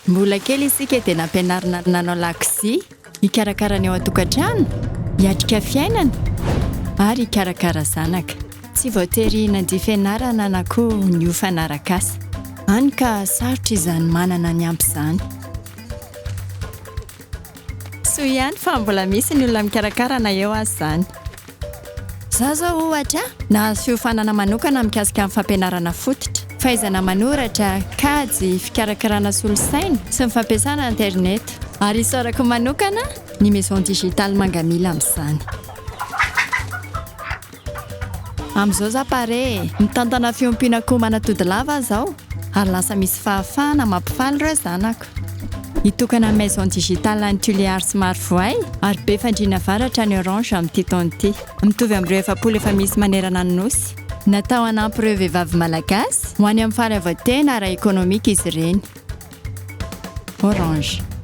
Mbola kely isika dia nampianarina nanao lakozia, hikarakara ny ao an-tokantrano, hiatrika fiainana ary hikarakara zanaka. Tsy voatery nandia fianarana na koa niofana arak'asa. Hany ka sarotra izany manana ny ampy izany. Soa ihany fa mbola misy ny olona mikarakara na eo aza izany. Za zao ohatra nahazo fiofanana manokana mikasika ny fampianarana fototra, fahaizana manoratra, kajy, fikarakarana solosaina sy ny fampiasana internet. Ary isaorako manokana ny Maison Digitale Mangamila amin'izany. Amin'izao za pare e! Mitantana fiompiana akoho manatody lava aho izao ary lasa misy fahafahana mampifaly ireo zanako. Hitokana Maison Digitale any Tuléar sy Marovoay ary Befandriana Avaratra ny Orange amin'ity taona ity. Mitovy amin'ireo 40 efa misy manerana ny Nosy. Natao hanampy ireo vehivavy malagasy ho any amin'ny fahaleovantena ara-ekonomika izy ireny. Orange.